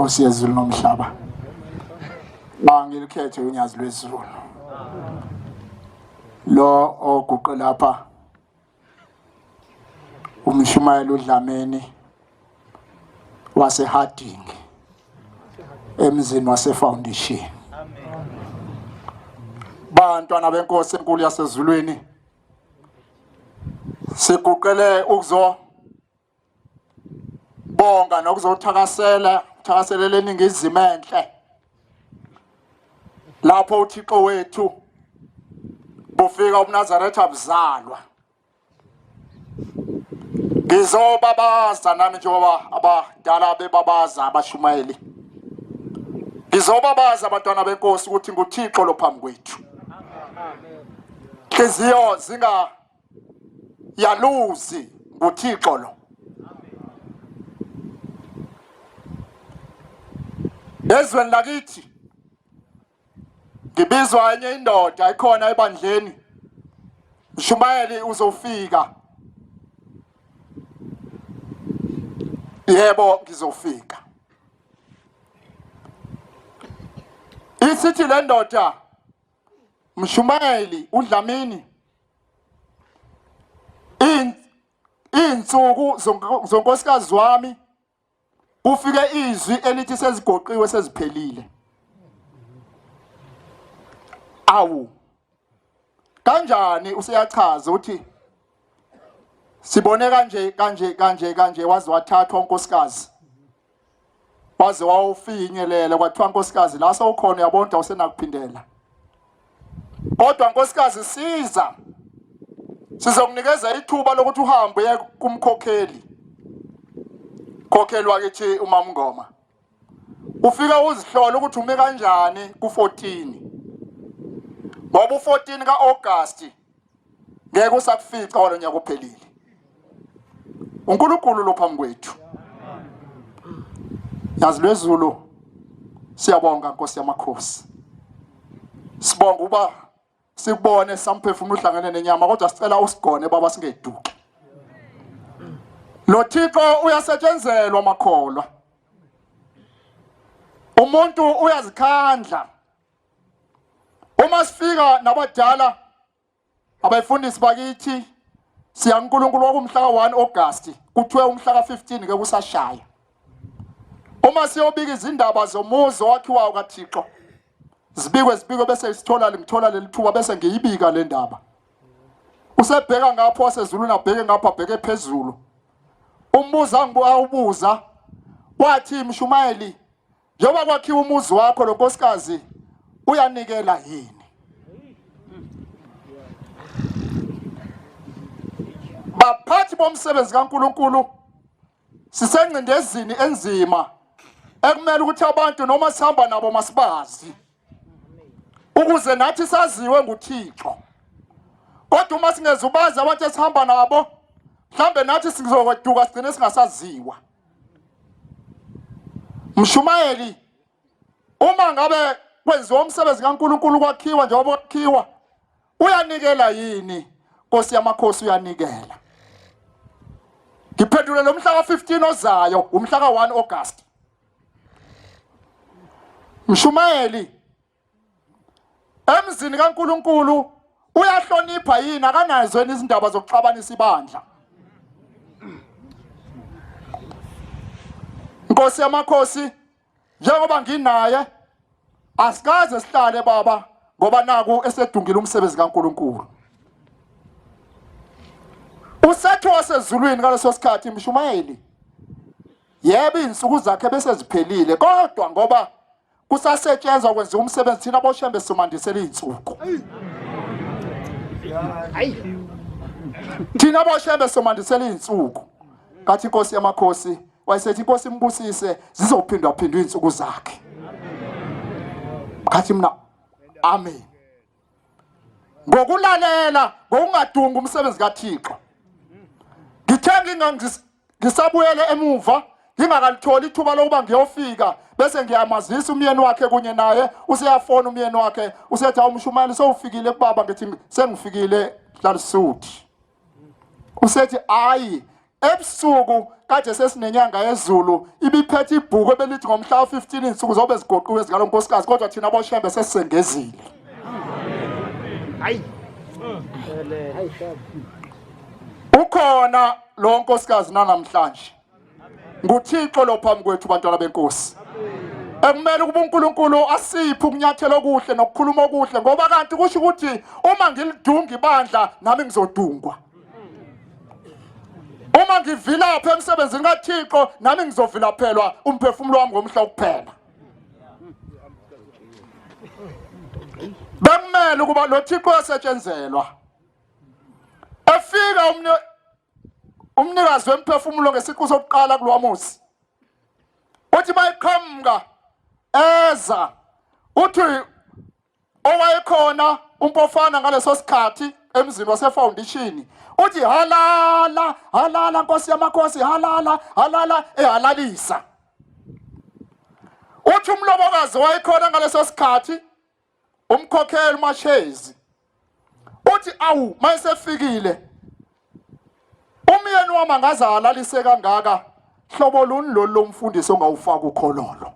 Nkosi yezulu nomhlaba. Bangilikhethe unyazi lwezulu. Lo oguqe lapha umshumayeli uDlamini waseHarding emzini waseFoundation. Bantwana benkosi enkulu yasezulwini siguqele ukuzo bonga nokuzothakasela thakaselela eningizimu enhle lapho uThixo wethu bufika ubuNazaretha buzalwa ngizobabaza nami njengoba abadala bebabaza abashumayeli ngizobabaza abantwana benkosi ukuthi nguThixo lo phambi kwethu nhliziyo zinga yaluzi nguThixo lo ezweni lakithi ngibizwa enye indoda ikhona ebandleni mshumayeli uzofika yebo ngizofika isithi le ndoda mshumayeli uDlamini Iy'nsuku zonkosikazi wami kufike izwi elithi sezigoqiwe seziphelile. Awu kanjani useyachaza uthi sibone kanje kanje kanje kanje waze wathathwa unkosikazi waze wawufinyelela kwathiwa nkosikazi la sewukhona uyabona ukuthi awusenakuphindela kodwa nkosikazi siza sizokunikeza ithuba lokuthi uhambe uye kumkhokheli khokheli wakithi umamngoma ufika uzihlola ukuthi ume kanjani ku-14 ngoba u-14 ka-August ngeke usakufica walo nyaka ophelile uNkulunkulu lo phambi kwethu yazi lwezulu siyabonga Nkosi yamakhosi sibonga uba sikubone samphefumulo uhlangene nenyama kodwa sicela usigone baba singeduki lo Thixo uyasetshenzelwa makholwa umuntu uyazikhandla uma sifika nabadala abayifundisi bakithi siya kuNkulunkulu wakumhla ka-1 August kuthiwe umhla ka-15 ke kusashaya uma siyobika izindaba zomuzi owakhiwayo kaThixo zibikwe zibikwe bese sithola ngithola leli thuba bese ngiyibika le ndaba usebheka ngapho wasezulwini abheke ngapho abheke phezulu umbuzo angibuawubuza wathi mshumayeli Njengoba kwakhiwa umuzi wakho lo nkosikazi uyanikela yini? Baphathi bomsebenzi kaNkuluNkulu sisengcindezini enzima ekumele ukuthi abantu noma sihamba nabo masibazi ukuze nathi saziwe nguThixo. Kodwa uma singezubazi abantu esihamba nabo mhlambe nathi sizokweduka sigcine singasaziwa. Mshumayeli uma ngabe kwenziwa umsebenzi kaNkuluNkulu kwakhiwa njengoba kwakhiwa uyanikela yini Nkosi yamakhosi uyanikela Ngiphendule lo mhla ka-15 ozayo umhla ka-1 August Mshumayeli emzini kaNkuluNkulu uyahlonipha yini akanazo yini izindaba zokuxabanisa ibandla Nkosi yamakhosi njengoba nginaye asikaze sihlale baba ngoba naku esedungile umsebenzi kaNkuluNkulu usethu wasezulwini ngaleso sikhathi mshumayeli yebo izinsuku zakhe bese ziphelile kodwa ngoba kusasetshenzwa kwenziwa umsebenzi thina boshembe simandisela izinsuku thina boshembe somandisela izinsuku kathi inkosi yamakhosi wayesethi inkosi imbusise zizophindwa phindwa izinsuku zakhe kathi mina amen ngokulalela ngokungadungi umsebenzi kaThixo ngithe ngisabuyele emuva ngingakalitholi ithuba lokuba ngiyofika bese ngiyamazisa umyeni wakhe kunye naye useyafona umyeni wakhe usethi awumshumayeli sewufikile kubaba ngithi sengifikile hlalisuthi usethi ayi Ebusuku kade sesinenyanga yezulu ibiphethe ibhuku ebelithi ngomhla wa-15 insuku zobe zigoqiwe zikalo nkosikazi kodwa thina boshembe sesisengezile. Hayi. Ukhona lo nkosikazi nanamhlanje. NguThixo lo phambi kwethu bantwana benkosi. Ekumele ukuba uNkulunkulu asiphe ukunyathela okuhle nokukhuluma okuhle ngoba kanti kusho ukuthi uma ngilidunga ibandla nami ngizodungwa. Uma ngivilapha emsebenzini kaThixo nami ngizovilaphelwa umphefumulo wami ngomhla wokuphela. Bekumele ukuba lo Thixo uyasetshenzelwa. Efika umnikazi wemphefumulo ngesiqu sokuqala kulowamuzi. Uthi bayiqhamuka eza uthi owayekhona uMpofana ngaleso sikhathi emzini wasefoundation uthi halala halala nkosi yamakhosi halala halala ehalalisa uthi umlobokazi wayekhona ngaleso sikhathi umkhokheli uMashezi uthi awu mayesefikile umyeni wami angaze alalise kangaka hlobo luni lolu lomfundisi ongawufaka ukhololo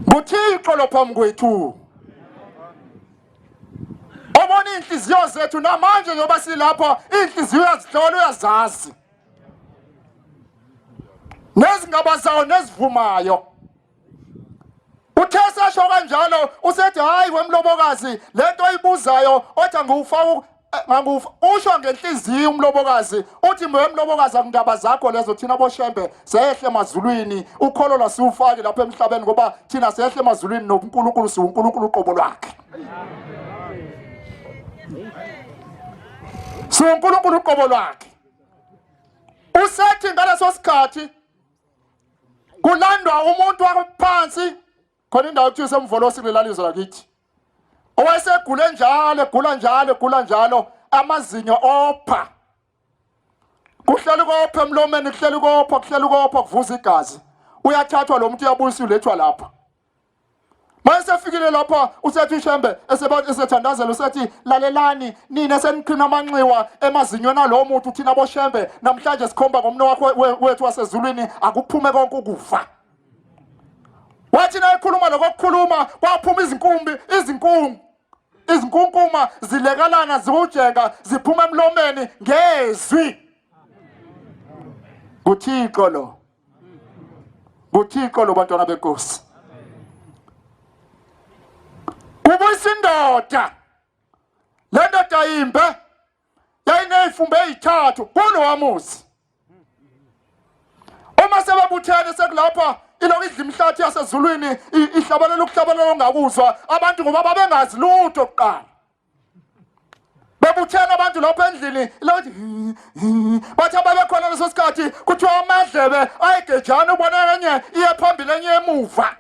nguThixo lo phambi kwethu obona inhliziyo zethu namanje njengoba silapha inhliziyo uyazihlola uyazazi nezingaba zawo nezivumayo Uthe sesho kanjalo usethi hayi wemlobokazi lento oyibuzayo othi angiwufaka ngangufa usho ngenhliziyo umlobokazi uthi wemlobokazi akundaba zakho lezo thina boshembe sehle emazulwini ukholo lwasiwufaki lapha emhlabeni ngoba thina sehle emazulwini noNkulunkulu siwuNkulunkulu uqobo lwakhe siwuNkulunkulu uqobo lwakhe usethi ngaleso sikhathi kulandwa umuntu waphansi khona indawo kuthiwa isemvolosi kulela lizwe lakithi owayesegule njalo egula njalo egula njalo amazinyo opha kuhleli kopha emlomeni kuhleli kopha kuhleli kopha kuvuza igazi uyathathwa lo muntu uyabuyiswa ulethwa lapha Mayesefikile lapha usethi uShembe esethandazela usethi lalelani nina seniqhina amanxiwa emazinyweni alowo muntu thina boShembe namhlanje sikhomba ngomno wakho wethu wasezulwini akuphume konke ukufa. Wathi nayekhuluma lokho kukhuluma kwaphuma izinkumbi izinkungu izinkunkuma zilekalana ziwujenga ziphuma emlomeni ngezwi. NguThixo lo. nguThixo lo bantwana benkosi kubuyisa indoda le ndoda yimbe yayiney'fumbe ey'thathu kulowamuzi uma sebebuthene sekulapha ilokhu idla imihlathi yasezulwini ihlabalela ukuhlabalela ongakuzwa abantu ngoba babengazi lutho kuqala bebuthene abantu lapho endlini lokuthi bathi ababekhona leso sikhathi kuthiwa amadlebe ayegejana ubona enye iye phambili enye emuva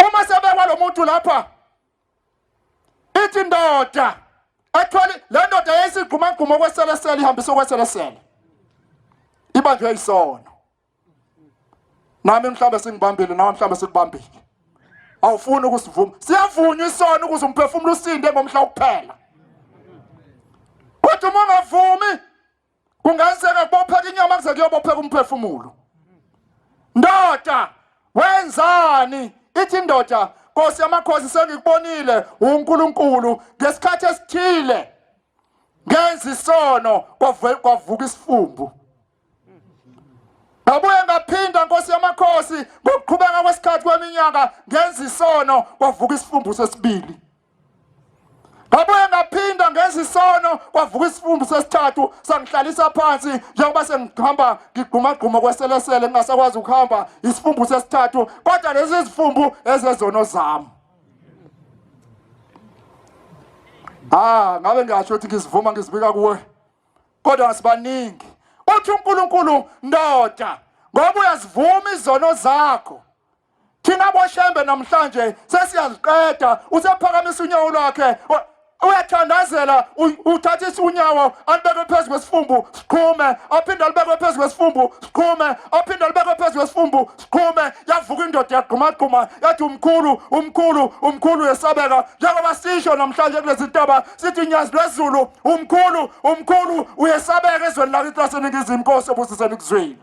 uma sebekwa lo muntu lapha ithi ndoda ethwele le ndoda yayisigqumagquma okweselesele ihambisa okweselesele ibanjwe isono nami mhlawumbe singibambile nawe mhlawumbe sikubambile awufuni ukusivuma siyavunywa isono ukuze umphefumulo usinde ngomhla wokuphela kodwa uma ungavumi kungenzeka kubopheka inyama kuze kuyobopheka umphefumulo ndoda wenzani ithi indoda nkosi yamakhosi sengikubonile uNkulunkulu ngesikhathi esithile ngenza isono kwavuka isifumbu Ngabuye ngaphinda Nkosi yamakhosi ngokuqhubeka kwesikhathi kweminyaka ngenza isono kwavuka isifumbu sesibili. Ngabuye ngaphinda ngenza isono kwavuka isifumbu sesithathu sangihlalisa phansi njengoba sengihamba ngigqumagquma kweselesele ngingasakwazi ukuhamba isifumbu sesithathu kodwa lezi zifumbu ezezono zami. Ah ngabe ngiyasho ukuthi ngizivuma ngizibika kuwe. Kodwa sibaningi. Uthi uNkulunkulu ndoda ngoba uyazivuma izono zakho. Thina boshembe namhlanje sesiyaziqeda usephakamisa unyawo lwakhe. Uyathandazela, uthatha unyawo alibeke phezu kwesifumbu siqhume, aphinde alibeke phezu kwesifumbu siqhume, aphinde alibeke phezu kwesifumbu siqhume. Yavuka indoda yagqumagquma yathi umkhulu, umkhulu, umkhulu uyesabeka. Njengoba sisho namhlanje kulezi ntaba sithi nyazi lwezulu, umkhulu, umkhulu uyesabeka ezweni lakithi laseNingizimu. Nkosi ebusiseni kuzwile.